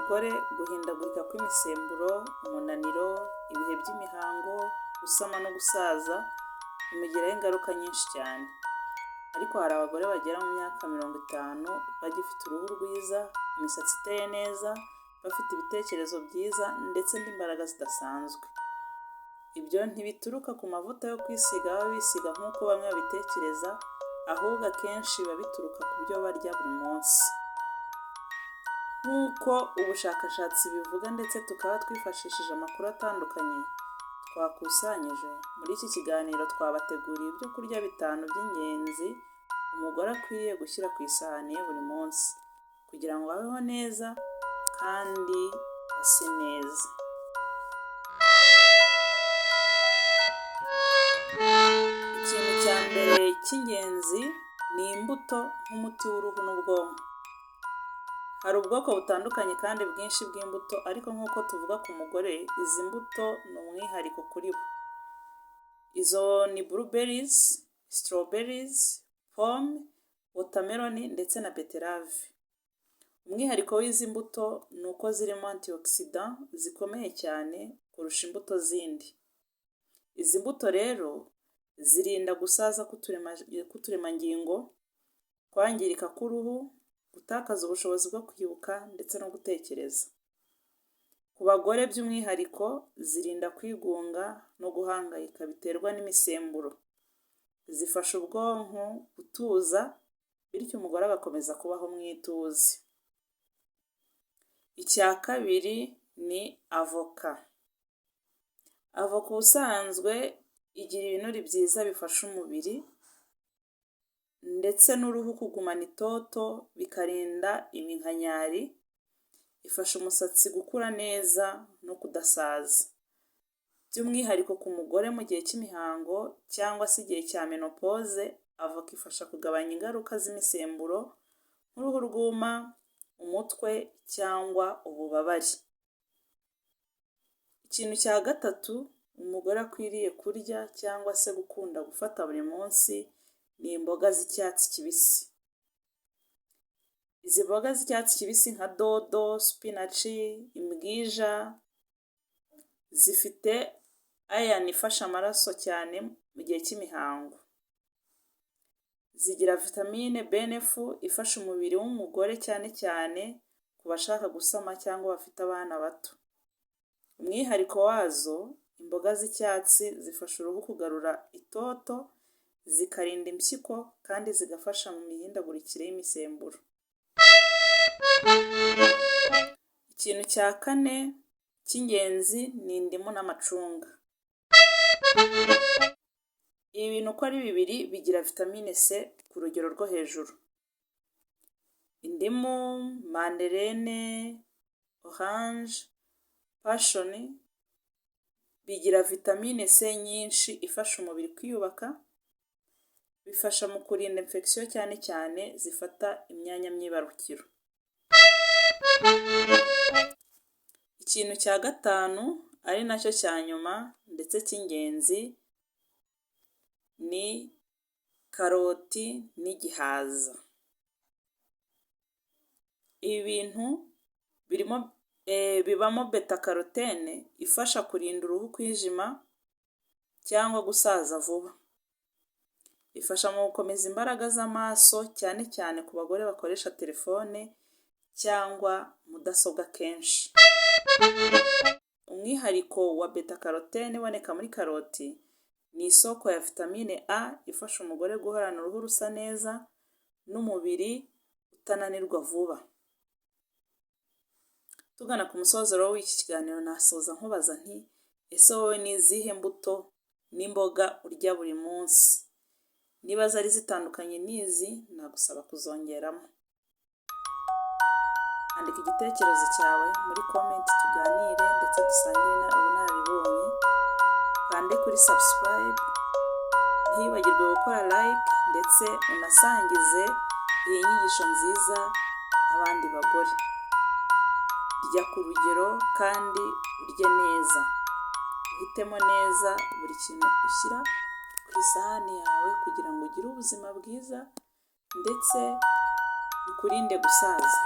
bagore, guhindagurika kw'imisemburo, umunaniro, ibihe by'imihango, gusama no gusaza bimugiraho ingaruka nyinshi cyane. Ariko hari abagore bagera mu myaka 50 bagifite uruhu rwiza, imisatsi iteye neza, bafite ibitekerezo byiza ndetse n'imbaraga zidasanzwe. Ibyo ntibituruka ku mavuta yo kwisiga baba bisiga nk'uko bamwe babitekereza, ahubwo akenshi biba bituruka ku byo barya buri munsi. Nk'uko ubushakashatsi bivuga ndetse tukaba twifashishije amakuru atandukanye twakusanyije, muri iki kiganiro twabateguriye ibyo kurya bitanu by'ingenzi umugore akwiriye gushyira ku isahani ye buri munsi, kugira ngo abeho neza kandi ase neza. Ikintu cya mbere cy'ingenzi ni imbuto nk'umuti w'uruhu n'ubwonko. Hari ubwoko butandukanye kandi bwinshi bw'imbuto ariko nk'uko tuvuga ku mugore, izi mbuto ni umwihariko kuri bo. Izo ni blueberries, strawberries, pome, watermelon ndetse na beterave. Umwihariko w'izi mbuto ni uko zirimo antioxidant zikomeye cyane kurusha imbuto zindi. Izi mbuto rero zirinda gusaza k'uturemangingo, kwangirika k'uruhu, gutakaza ubushobozi bwo kwibuka ndetse no gutekereza. Ku bagore by'umwihariko zirinda kwigunga no guhangayika biterwa n'imisemburo. Zifasha ubwonko gutuza, bityo umugore agakomeza kubaho mu ituze. Icya kabiri ni avoka. Avoka ubusanzwe igira ibinure byiza bifasha umubiri ndetse n'uruhu kugumana itoto, bikarinda iminkanyari, ifasha umusatsi gukura neza no kudasaza. By'umwihariko ku mugore mu gihe cy'imihango cyangwa se igihe cya menopause, avoka ifasha kugabanya ingaruka z'imisemburo nk'uruhu rwuma, umutwe cyangwa ububabare. Ikintu cya gatatu umugore akwiriye kurya cyangwa se gukunda gufata buri munsi ni imboga z'icyatsi kibisi. Izi mboga z'icyatsi kibisi nka dodo, spinaci, imbwija, zifite iron ifasha amaraso cyane mu gihe cy'imihango. Zigira vitamine B9 ifasha umubiri w'umugore cyane cyane ku bashaka gusama cyangwa bafite abana bato. Umwihariko wazo, imboga z'icyatsi zifasha uruhu kugarura itoto, zikarinda impyiko kandi zigafasha mu mihindagurikire y'imisemburo. Ikintu cya kane cy'ingenzi ni indimu n'amacunga. Ibi bintu uko ari bibiri bigira vitamine C ku rugero rwo hejuru. Indimu, manderene, oranje, passion bigira vitamine C nyinshi ifasha umubiri kwiyubaka, bifasha mu kurinda infection cyane cyane zifata imyanya myibarukiro. Ikintu cya gatanu ari nacyo cya nyuma ndetse cy'ingenzi ni karoti n'igihaza. Ibi bintu birimo bibamo beta carotene ifasha kurinda uruhu kwijima cyangwa gusaza vuba. Ifasha mu gukomeza imbaraga z'amaso cyane cyane ku bagore bakoresha telefone cyangwa mudasobwa kenshi. Umwihariko wa beta carotene iboneka muri karoti ni isoko ya vitamine A ifasha umugore guhorana uruhu rusa neza n'umubiri utananirwa vuba. Tugana ku musozo rero w'iki kiganiro nasoza nkubaza nti ese wowe ni izihe mbuto n'imboga urya buri munsi? Niba zari zitandukanye n'izi nagusaba kuzongeramo. Andika igitekerezo cyawe muri comment tuganire ndetse dusangire ubunararibonye, ukande kuri subscribe, ntiwibagirwe gukora like ndetse unasangize iyi nyigisho nziza abandi bagore. Rya ku rugero kandi urye neza, uhitemo neza buri kintu ushyira ku isahani yawe kugira ngo ugire ubuzima bwiza ndetse bikurinde gusaza.